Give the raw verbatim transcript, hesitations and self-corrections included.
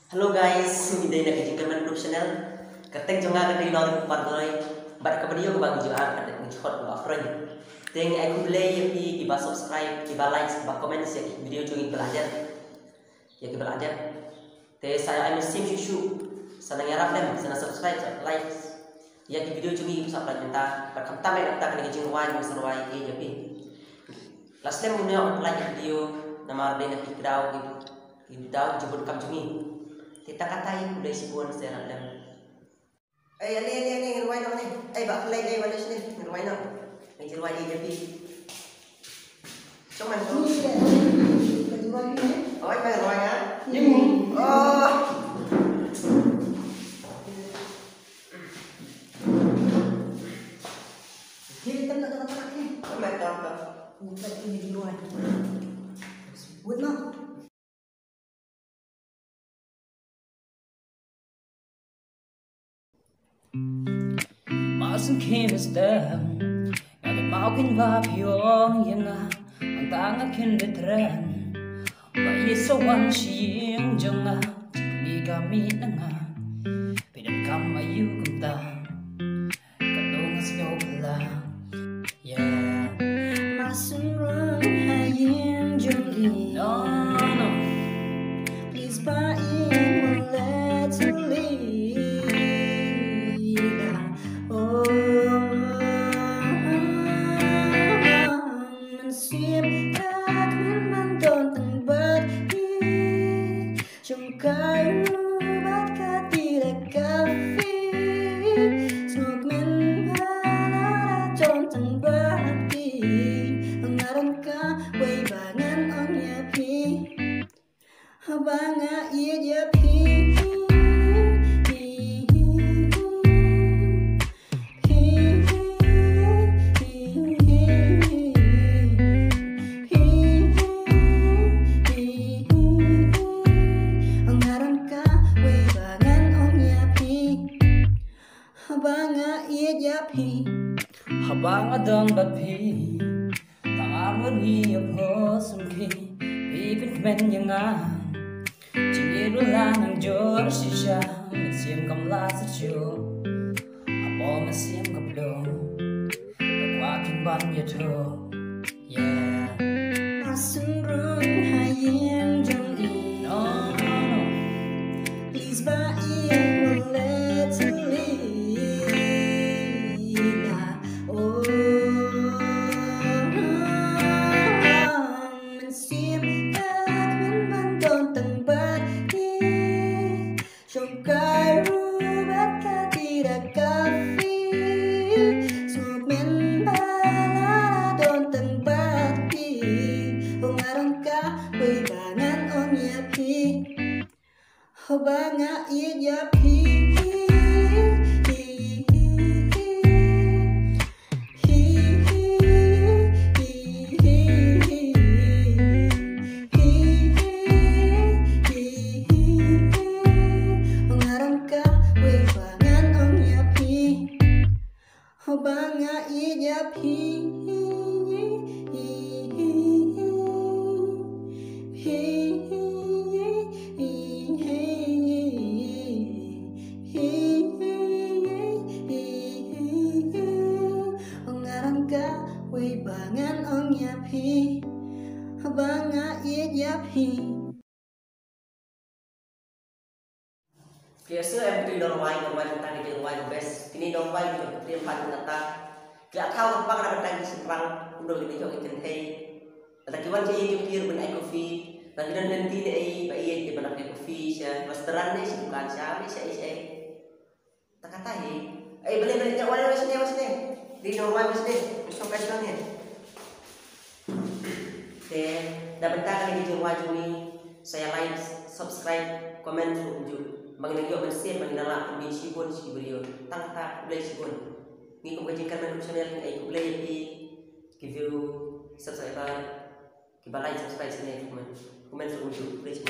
Hello guys, ngi dei na ka Jingkyrmen Group Channel. Ka kyrteng jong nga ka dei Norin Pardoy. Bad ka video kaba ngi ju ar ka dei ngi ju hot ba friend. Te ngi ai khublei ïa phi kiba subscribe, kiba like, kiba comment ïa ki video jong ngi kiba la dep. Ïa kiba la dep. Te sa ïa ai mynsiem shuh shuh. Sa nang ïarap lem, sa nang subscribe, sa like ïa ki video jong ngi kiba sa pynlait mynta. Bad khamtam eh na kata ka dei ka jingrwai jong ngi sa rwai ïa phi. La slem ngin ïa pynlait ïa ki video namar dei na ki kdaw ki Ki dei jubun kam jong ngi. Te tang katta hi, khublei shibun, sa ïarap lem. Ei, ale, ale, ale, ngin rwai noh ne. Ei, bah Khlei, ei, wan shane, ngin rwai noh. Ngin rwai ïa phi. Shong man shong. Oi, bah rwai ha. Oh. Hi, tam, tam, tam, tam, hi. Tam, tam, tam. Wut noh. Masin khe mester nga kynmaw kynmaw phi ong ïa nga, hangta nga kynduh tren. Ba ïa sa wan sha ïing jong nga, jingkyrmen ka mih na nga. Phi donkam aïu kumta, ka dong sngewbha. Yeah. Masin rung ha ïing jong i. No, no. Please ba in won't let you leave. Oh, mynsiem ka kmen ban don tang bad i. Jong ka ruh bad ka tira ka fi. Sngewkmen ba la don tang bad phi. Nga don kawei ba ngan ong ïa phi. Haba nga ïeit ïa phi. Nga don kawei ba ngan ong ïa phi. Haba nga ïeit ïa phi. Haba nga don bad phi. Tang arngut ngi ïa pho sum ki. Phi pynkmen ïa nga. Jingïeit ruh la nang jur shisha. Mynsiem kam lah shisha. Hapoh mynsiem ka plung. Ka kwah kin ban ïathuh. Yeah. Masin rung ha ïing jong i. No, no, no. Please ba i won't let you leave. Oh, mynsiem ka kmen ban don tang bad i. Jong ka ruh bad ka tira ka fi. Sngewkmen ba la don tang bad phi. Nga don kawei ba ngan ong ïa phi. Haba nga ïeit ïa phi. Nga don kawei ba ngan ong ïa phi. Haba nga ïeit ïa phi. Nga don kawei ba ngan ong ïa phi. Haba nga ïeit ïa phi. Ki ïa sngewthuh em, ki dei ki rwai, ki rwai tang ki rwai best. Kine ki rwai ki dei ki rwai tang kata. Ki la thaw ka pang na tang ki shynrang, kumno ki dei jong ki kynthei. Lada ki wan sha ïing jong phi ruh ban ai coffee. Lada ki don lynti ne ei, ba ïeit ki ban ai coffee sha restaurant ne sha dukan sha ei sha ei sha ei. Tang kata hi. Ei, balei, balei, ïa wan, wan shane, wan shane. Dei ki rwai wan shane. Shong ka shong ne. Te na bynta kane ka jingrwai jong ngi, sa ïa like, subscribe, comment ruh kumjuh. Ba ngin ïoh mynsiem, ba ngin lah pynmih shibun shi video. Tang kata, khublei shibun. Ngi kum ka Jingkyrmen Group Channel, ngi ai khublei ïa phi ki view, subscriber, kiba like, subscribe shane, comment. Comment ruh kumjuh. Khublei shibun.